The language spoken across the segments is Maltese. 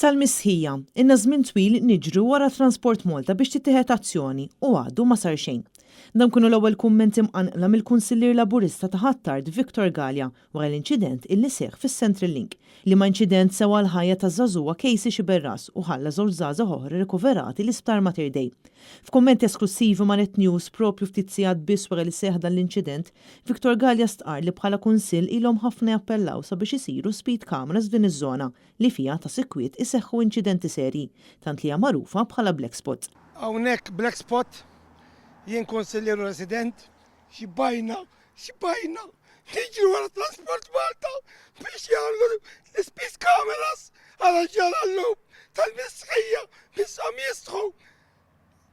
Tal-mistħija, ilna żmien twil niġru wara Transport Malta biex tittieħed azzjoni u għadu ma sar xejn. Dawn kienu l-ewwel kummenti mqanqla mill-Kunsillier Laburista ta' Ħ'Attard Victor Galea wara l-inċident illi seħħ fis-Central Link, liema inċident sewa l-ħajja taż-żagħżugħa Casey Sciberras u ħalla żewġ żgħażagħ oħra rikoverati l-Isptar Mater Dei. F'kummenti esklussivi ma' Net News proprju ftit sigħat biss wara li seħħ dan l-inċident, Victor Galea stqarr li bħala Kunsill ilhom ħafna jappellaw sabiex isiru speed cameras f'din iż-żona li fiha ta' sikwit iseħħu inċidenti serji, tant li hija magħrufa bħala black spot. Hawnhekk black spot, jien kunsillier u resident, xbajna, xbajna niġru wara Transport Malta biex jagħmlu l-speed cameras għal ġara llum tal-mistħija misshom jistħu.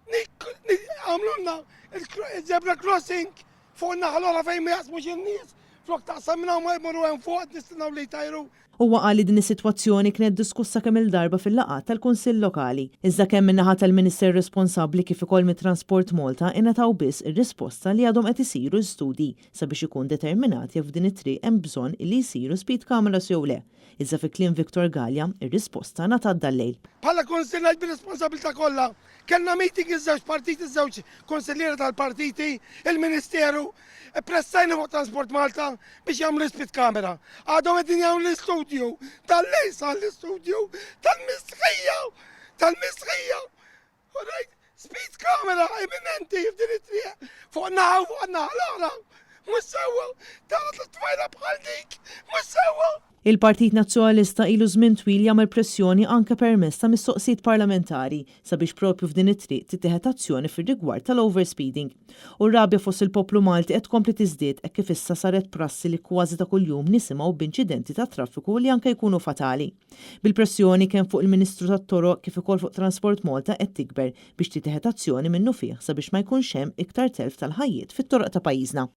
Għamlulna il-zebra crossing fuq in-naħa l-oħra fejn ma jaqsmux in-nies, flok taqsam minn hawn ma jmorru hemm fuq qed nistennew li jtajru. Huwa qal li din is-sitwazzjoni kienet diskussa kemm-il darba fil-laqgħat tal-Kunsill Lokali, iżda kemm min-naħa tal-Minister responsabbli kif ukoll mit-Transport Malta ingħataw biss ir-risposta li għadhom qed isiru studji sabiex ikun determinat jekk f'din it-triq hemm bżonn illi jsiru speed cameras jew le. Iżda fi kliem Victor Galea, ir-risposta ngħatat dal-lejl. Bħala Kunsill ngħid bir-responsabilità kollha, kellna meeting iż-żewġ partiti, iż-żewġ kunsilliera tal-partiti, il-Ministeru, ippressajna fuq Transport Malta biex jagħmlu l-speed camera. Għadhom qegħdin jagħmlu l-istudju, dal-lejl sar l-istudju tal-mistħija, tal-mistħija. U rajt speed camera imminenti f'din it-triq fuq naħa u fuq naħa l-oħra. Mhux sewwa, tara tfajla bħal dik, mhux sewwa. Il-Partit Nazzjonalista ilu żmien twil jagħmel pressjoni anke permezz ta' mistoqsijiet parlamentari sabiex propju f'din it-triq tittieħed azzjoni fir-rigward tal-overspeeding. U r-rabja fost il-poplu Malti qed tkompli tiżdied hekk kif issa saret prassi li kważi ta' kuljum nisimgħu b'inċidenti tat-traffiku li anke jkunu fatali. Bil-pressjoni kemm fuq il-Ministru tat-Toroq kif ukoll fuq Transport Malta qed tikber biex tittieħed azzjoni minnufih sabiex ma jkunx hemm iktar telf tal-ħajjiet fit-toroq ta' pajjiżna.